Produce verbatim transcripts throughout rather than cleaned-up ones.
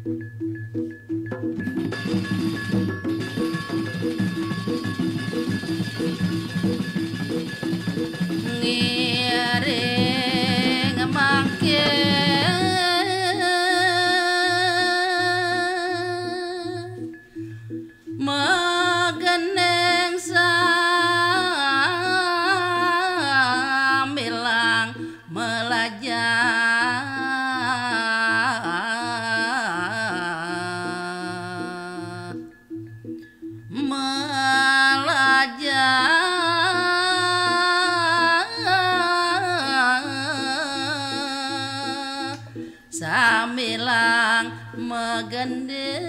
Ngiring mangkin magending sambilang melajah. Melajah sambilang magending.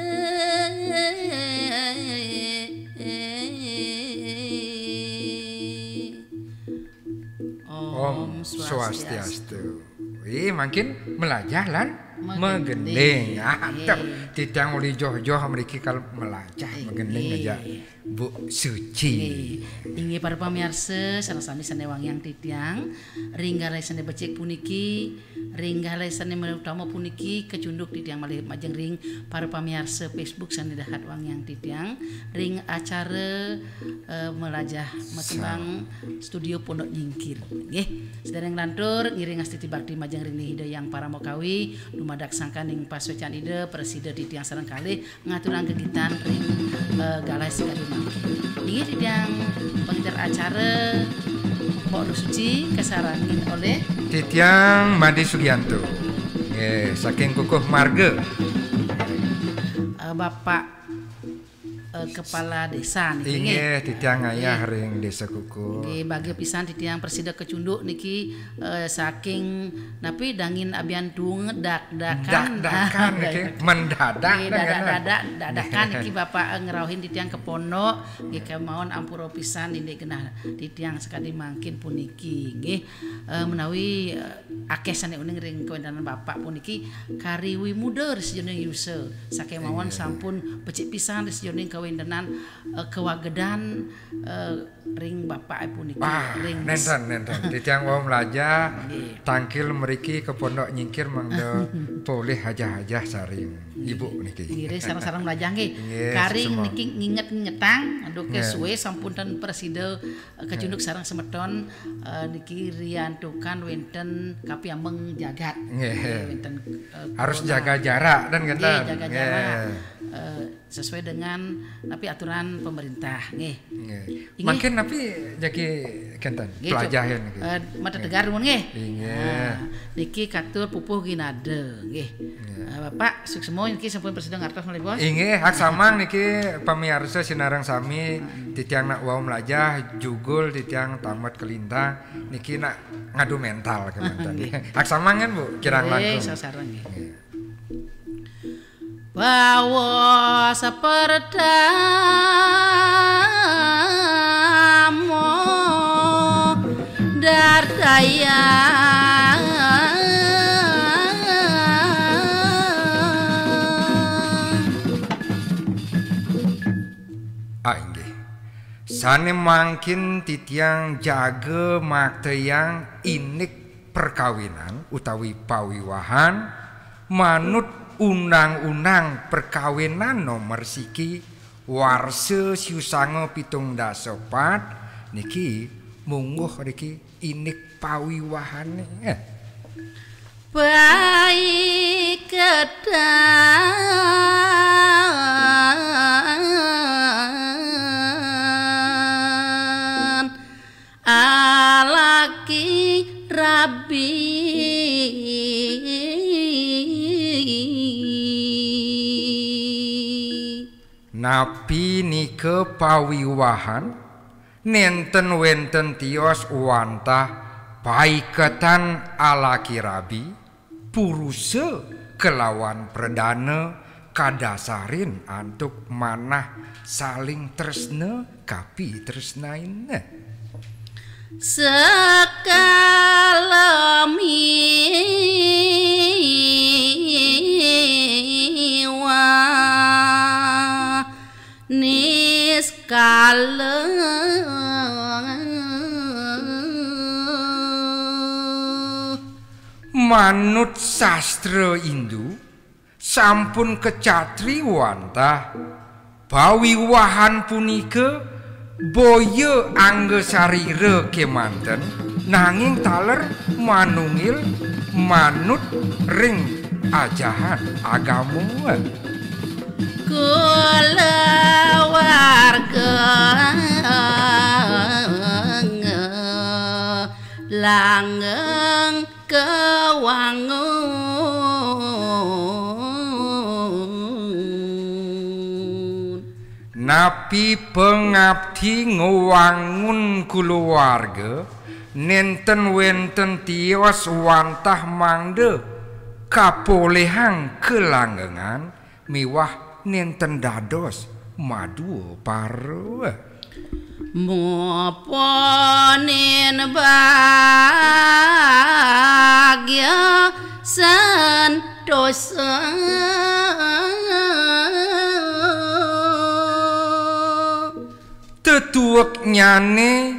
Om Swastiastu. Ih, mangkin melajah lan magending. Ah, tep. Titiang uli joh-joh mriki kal melajah magending aja, Bu Suci. Inggih, para pamiarsa, sareng sami sané wangiang titiang, ring galahé sané becik puniki, ring galahé sané utama puniki, kacunduk titiang malih majeng ring para pamiarsa Facebook sané dahat wangiang titiang, ring acara, eh, melajah matembang Studio Pondok Nyingkir. Nggih, sadéréng lantur ngiring astiti bakti majeng ring Ida Hyang Parama Kawi, dumadak sangkaning pasuécan Ida, prasida titiang sareng kalih ngaturang gegitan ring, eh, galahé sakadi mangkin. Inggih titiang pengiter acara, Mpok Suci kasarengin olih titiang Madi Sugianto. Nggih, saking Kukuh Marga. Eh, Bapak eh, kepala desa niki, nggih. Inggih, titiang ngayah ring Desa Kukuh. Nggih, bagia pisan titiang prasida kacunduk niki, eh, saking napi dangin abian tuung dakdakan. Dakdakan niki, mendadak. Nggih, dadak-dadak, dadakan niki Bapak, eh, ngrauhin titiang ka pondok. Nggih, kemawon ampura pisan indik genah titiang sakadi mangkin puniki, nggih. Eh, menawi, eh, akéh sané uning ring kawéntenan Bapak puniki kari wimuda ri sajeroning yusa. Sakémawon sampun becik pisan ri sajeroning kawéntenan, eh, kawagedan, eh, ring Bapak puniki. Wah, ring nénten, nénten. Titiang wau melajah, nggih, tangkil mriki ka Pondok Nyingkir mangda polih ajah-ajah saring Ibu niki. Nggih, sareng-sareng melajah nggih. Nggih, kari suksma. Niki nginget-ngingetang, aduh, nggih, kesuwe sampun ten prasida Eh, kacunduk sareng semeton, eh, niki riantukan wénten kapiambeng jagat. Nggih. Nggih, wénten, eh, harus corona. Jaga jarak dan nggih, kenten. Jaga jarak. Nggih. Eh, sesuai dengan napi aturan pemerintah, nggih. Nggih. Inggih. Mangkin napi jagi kenten nggih, pelajah niki. Eh, Mata Tegar nuwun nggih. Inggih. Nah, niki katur pupuh ginada nggih. Nggih. Eh, Bapak suksma niki sampun prasida ngartos malih, Bos. Inggih, hak samang niki pamiarsa sinareng sami, titiang nak wau melajah, jugul titiang tamat kelintang, niki nak ngadu mental kemanten. Nggih. Hak samang kan, Bu, kirang langkung. Nggih, sasareng nggih. Nggih. Bawa sapertama dartaya. Ah, inggih. Sané mangkin titiang jaga maktayang indik perkawinan utawi pawiwahan manut Undang-Undang Perkawinan Nomor Siki warsa siu sanga pitung dasa pat niki mungguh niki indik pawiwahané. Paiketan alaki rabi. Napi nika pawiwahan? Nénten wénten tios wantah paiketan alaki rabi, purusa kelawan pradana kadasarin antuk manah saling tresna kapitresnain. Sekala miwah niskala. Manut sastra Hindu, Sampun kacatri wantah pawiwahan punika boya angga sarira kemanten, nanging taler manunggil manut ring ajahan agama. Kulawarga langgeng kawangun. Napi pangapti ngwangun kulawarga, nenten wenten tios wantah mangda kapolihang kalanggengan miwah nenten dados madua para. Muponin bagya santosa. Tetueknyane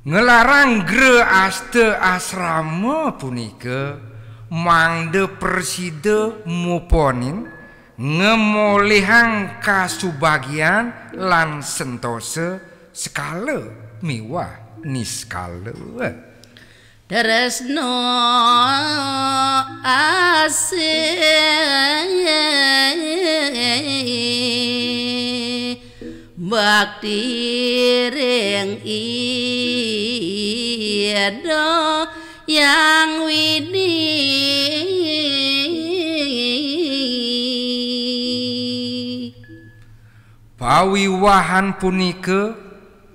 nglarang gra asta asrama punika mangda prasida muponin ngamolihang kasubagian lan sentosa sekala miwah niskala. Tresna asih bakti ring Ida Hyang Widhi. Pawiwahan punika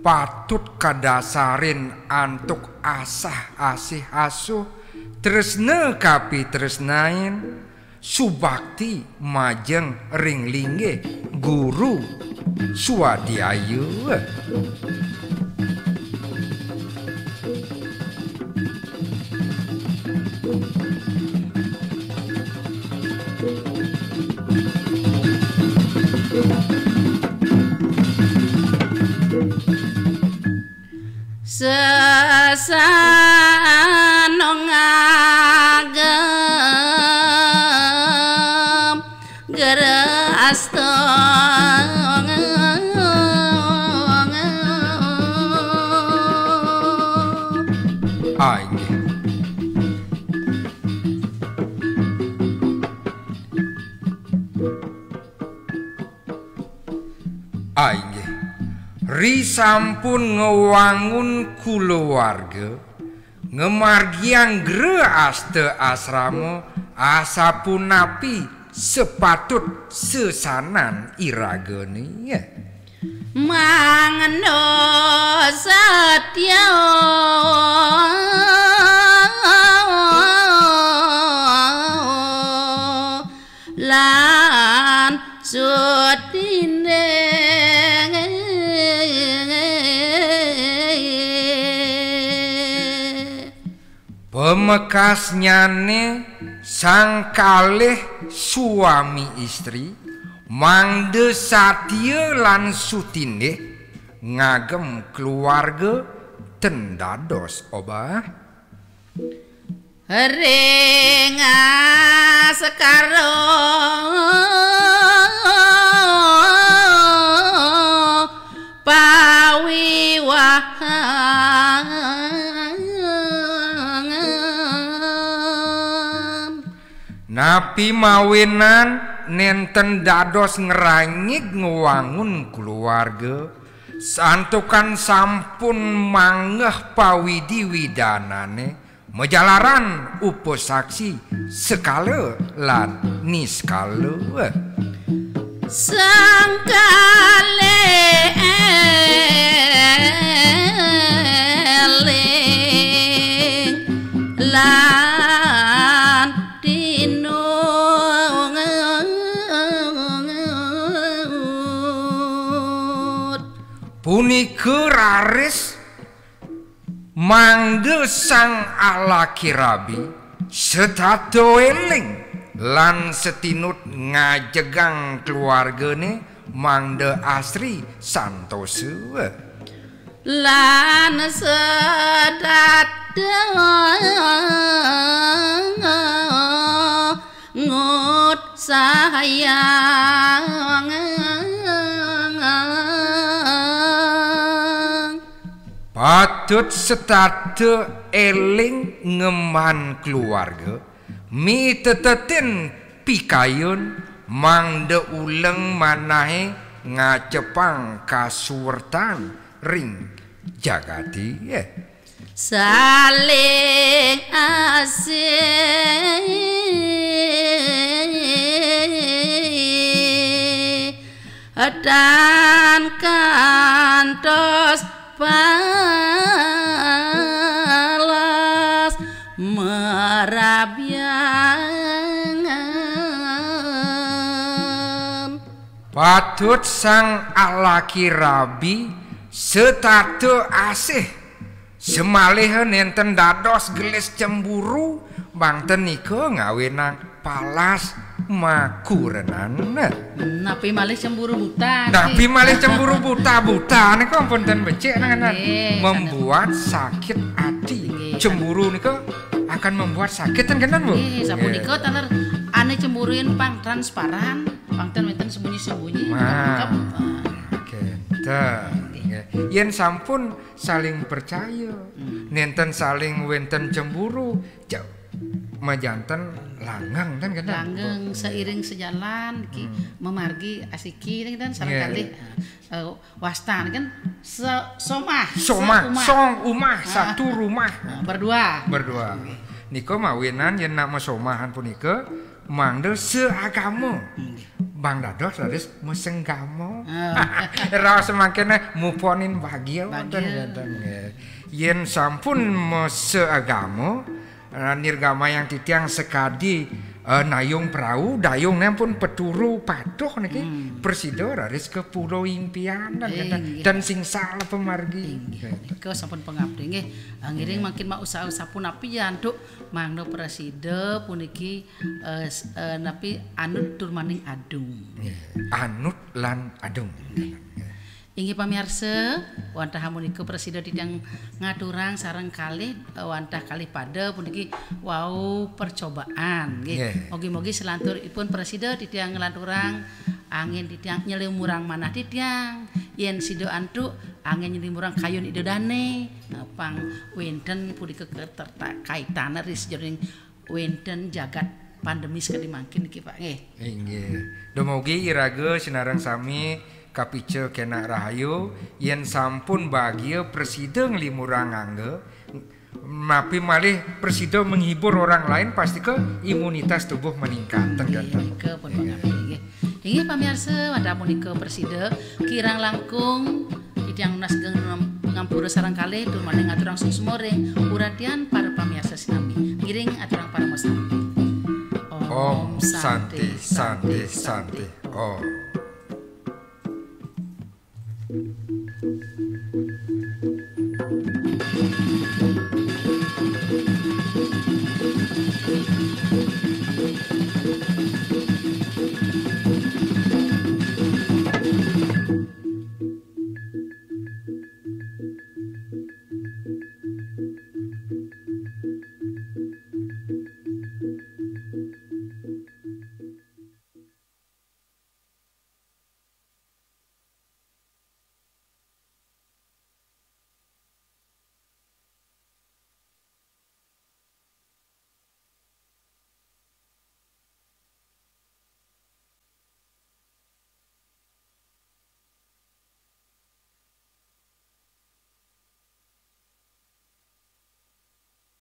patut kadasarin antuk asah-asih asuh, tresna kapitresnain, subakti majeng ring linggih guru swadhyaya. Sesana ngagem gerastong. Ah, inggih. Ah, inggih. Ri sampun ngwangun kulawarga, ngamargiang gra asta asrama, asapunapi sapatut sesanan iragane? Mangda satya lan sutinding. Pamekasnyane sang kalih suami istri mangda satia lan sutindih ngagem keluarga ten dados obah. Ring askara pawiwahan. Napi mawinan nenten dados ngrangig ngwangun kulawarga, santukan sampun manggeh pawidi-widanane, majalaran upasaksi sekala lan niskala. Sang kalih eling lan tinungut. Punika raris mangda sang alaki rabi setata eling lan setinut ngajegang keluargane mangda asri santosa. Lan setata ngut sayang. Patut setata eling ngemban keluarga, mitetetin pikayun mangda uleng manahe ngacepang kasuwertan ring jagati, ya. Saling asih dan kantos palas merabiangan. Patut sang alaki rabi setata asih, semaliha nenten dados gelis cemburu, bangten nika ngawinang palas makurenan. Napi malih cemburu buta? Napi malih cemburu buta? Buta nika ampun ten becik nang anak. Nggih, membuat sakit hati. Nggih. Cemburu nika akan membuat sakit ten kenten, Bu. Nggih, sapunika taler ane cemburuin pang transparan, pang ten wenten sembunyi-sembunyi. Nah. Tangkep. Oke, ten. Nggih. Yen sampun saling percaya, hmm, nenten saling wenten cemburu, jauh majanten langgeng ten kenten. Langgeng seiring sejalan ki, hmm, memargi asiki ten kenten sareng, nggih, kalih, eh, wastan kan se-, somah, somah, seumah. Song umah, ah, satu rumah. Ah, berdua. Berdua. Nggih. Nika mawinan yen nak masomahan punika mangda seagama. Nggih. Bang dados raris masenggama. Ah. Raos mangkene muponin bagia wonten, bagia, wonten, nggih. Yen sampun maseagama, eh, nirgamayang titiang sakadi, eh, nayung prau, dayung nempun peturu patuh niki, hmm, prasida raris ka pulo impian dan, eh, kenten, nggih, dan singsal pamargi. Inggih, nika sampun pangabdi nggih. Eh, ngiring, nggih, mangkin mak usaha sapunapi ya antuk mangda prasida puniki, eh, s-, eh, napi anut tur maning adung. Nggih. Anut lan adung. Nggih. Inggih pamiarsa, wantah amunika prasida titiang ngaturang sareng kalih, eh, wantah kalih pada puniki wau percobaan, nggih. Nggih. Mugi-mugi selanturipun prasida titiang nglanturang angin titiang nyelimurang manah titiang. Yen sida antuk angin nyelimurang kayun Ida Dane, eh, pang wenten punika keterta-, kaitane ri sajeroning wenten jagat pandemi sakadi mangkin niki, Pak, nggih. Inggih. Dumugi iraga sinareng sami kapica kenak rahayu, yen sampun bagia prasida nglimurang angga, napi malih prasida menghibur orang lain, pastika imunitas tubuh meningkat. Inggih, ten kenten. Nika pun, inggih, pangabdi, nggih. Inggih pamiarsa, wantah punika prasida kirang langkung titiang nunas geng ngam-, ngampura sareng kalih tur maning ngaturang suksma ring uratian para pamiarsa sinami. Ngiring aturang parama santi. Om Santi, Santi, Santi. Om.